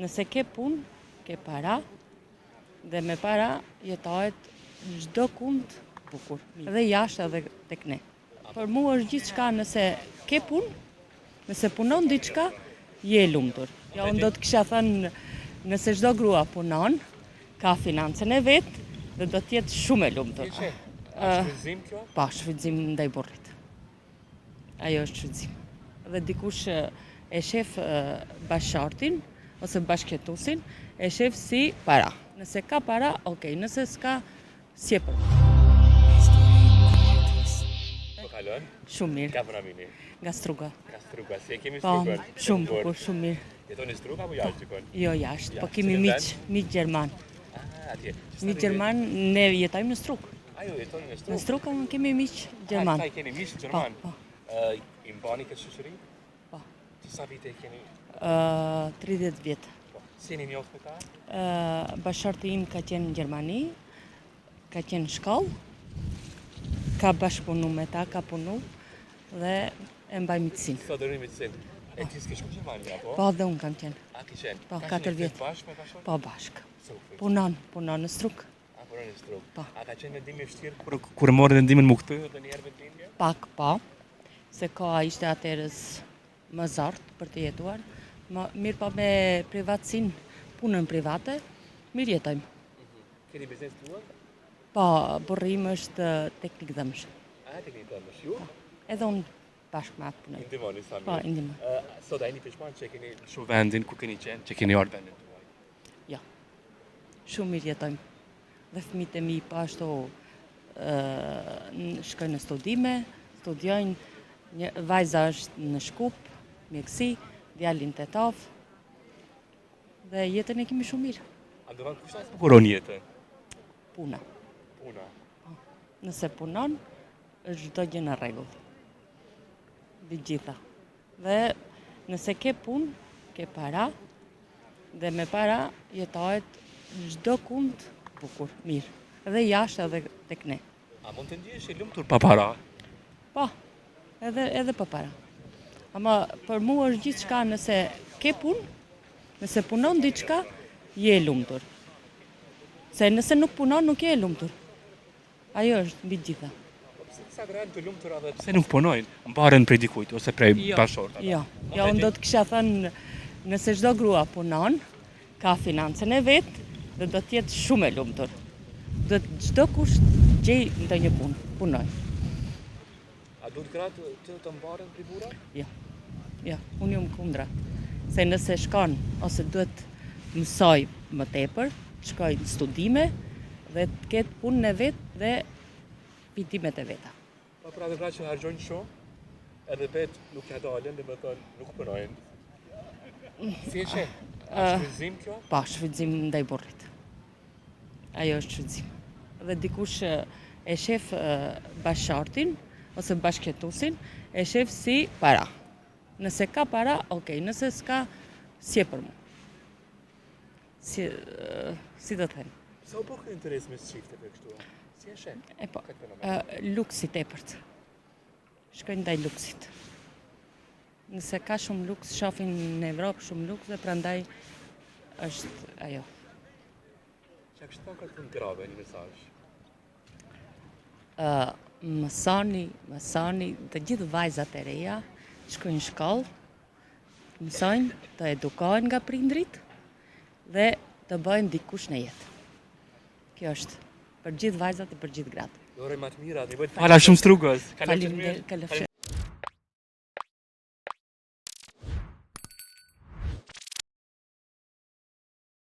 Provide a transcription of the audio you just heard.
Nëse ke punë, ke para dhe me para jetohet çdo kund bukur. Dhe jashtë edhe tek ne. Për mua është gjithçka nëse ke punë, nëse punon diçka, je e lumtur. Jo, unë do të kisha thënë nëse çdo grua punon, ka financën e vet dhe do të jetë shumë e lumtur. A shfrytëzim kjo? Po, shfrytëzim ndaj burrit. Ajo është shfrytëzim. Dhe dikush e shef bashkëshortin ose bashkëjetuesin, e shef si para. Nëse ka para, ok, nëse s'ka, s'je për. Po kalon? Shumë mirë. Nga Bramini? Nga Struga. Nga Struga, si e kemi Po, Strugën? shumë bukur, shumë mirë. Jetoni në Strugë apo jashtë dikun? Jo jashtë, po Jashtë, kemi cilin miq, miq gjerman. Ah, atje. Që sa Miq vite- gjerman, ne jetojmë në Strugë. A ju jetoni në Strugë? Në Strugë ama kemi miq gjerman. Ah, këta i keni miq Po, gjerman. po. Ë, I mbani këtë shoqëri? Po. Që sa vite e keni? Ë, 30 vjet. Po. Si jeni njohur me ta? Ë, bashkëshorti im ka qenë në Gjermani, ka qenë në shkollë, ka bashkëpunu me ta, ka punu dhe e mbaj miqësinë. Sa dëroni miqësinë? E ti s'ke shku në Gjermani apo? Po dhe unë kam qenë. A ke qenë? Po, Ka katër qenë vjet. Bashkë me bashkëshortin? Po bashkë. Se u kthy. Punon, punon në Strugë. A punon në Strugë. Po. A ka qenë vendim i vështirë kur kur morën vendimin mu kthy edhe një herë vendlindje? Pak po, se koha ishte atëherës më zort për të jetuar. Më, mirë po me privatësinë, punën private, mirë jetojmë. Keni biznes tuaj? Po, burri im është teknik dhëmsh. A teknik dhëmbësh ju? Edhe unë bashkë me atë punoj. I ndihmoni sa mirë. Po, i ndihmoj. Ë, sot a jeni pishman që e keni lëshu vendin ku keni qenë, që keni ardhur vendin tuaj? Jo. Shumë mirë jetojmë. Dhe fëmijët e mi po ashtu ë n- shkojnë në studime, studiojnë. Një vajza është në Shkup, mjekësi, djali në Tetov. Dhe jetën e kemi shumë mirë. A do të kush ta zbukuron jetën? Puna. Puna. Nëse punon, është çdo gjë në rregull. Mbi gjitha. Dhe nëse ke punë, ke para dhe me para jetohet çdo kund bukur, mirë. Dhe jashtë edhe tek ne. A mund të ndihesh i lumtur pa para? Po, edhe edhe pa para. Ama për mua është gjithçka nëse ke punë, nëse punon diçka, je e lumtur. Se nëse nuk punon, nuk je e lumtur. Ajo është mbi të gjitha. Po pse disa gra janë të lumtura dhe pse nuk punojnë? Mbaren prej dikujt ose prej bashkëshortëve. Jo, jo, unë do të kisha thënë nëse çdo grua punon, ka financën e vet dhe do të jetë shumë e lumtur. Do të çdo kush gjej ndonjë punë, punoj. A duhet gratë të, të mbaren prej burrave? Jo. Jo, unë jam kundra. Se nëse shkon ose duhet të mësoj më tepër, të shkoj në studime dhe të ketë punën e vet dhe fitimet e veta. Po pra dhe gra që harxhojnë shumë, edhe vetë nuk ja dalin, dhe më thënë nuk punojnë. Si e sheh? A shfrytëzim kjo? Po, shfrytëzim ndaj burrit. Ajo është shfrytëzim. Dhe dikush e shef bashkëshortin ose bashkëjetuesin, e shef si para. Nëse ka para, ok, nëse s'ka, s'je për mua. Si, si do të them? Sa u bë ky interes mes çifteve kështu? Si e sheh? E po, Këtë fenomen. luksi tepërt. Shkojnë ndaj luksit. Nëse ka shumë luks, shohin në Evropë shumë luks dhe prandaj është ajo. Çka kishte thënë këtë fund grave një mesazh? Ë, mësoni, mësoni të gjithë vajzat e reja, shkojnë në shkollë, mësojnë, të edukohen nga prindrit dhe të bëhen dikush në jetë. Kjo është për gjithë vajzat dhe për gjithë gratë. Ju uroj më të mira, dhe i bëjt fala shumë Strugës. Kalofshi mirë. Faleminderit, kalofshi.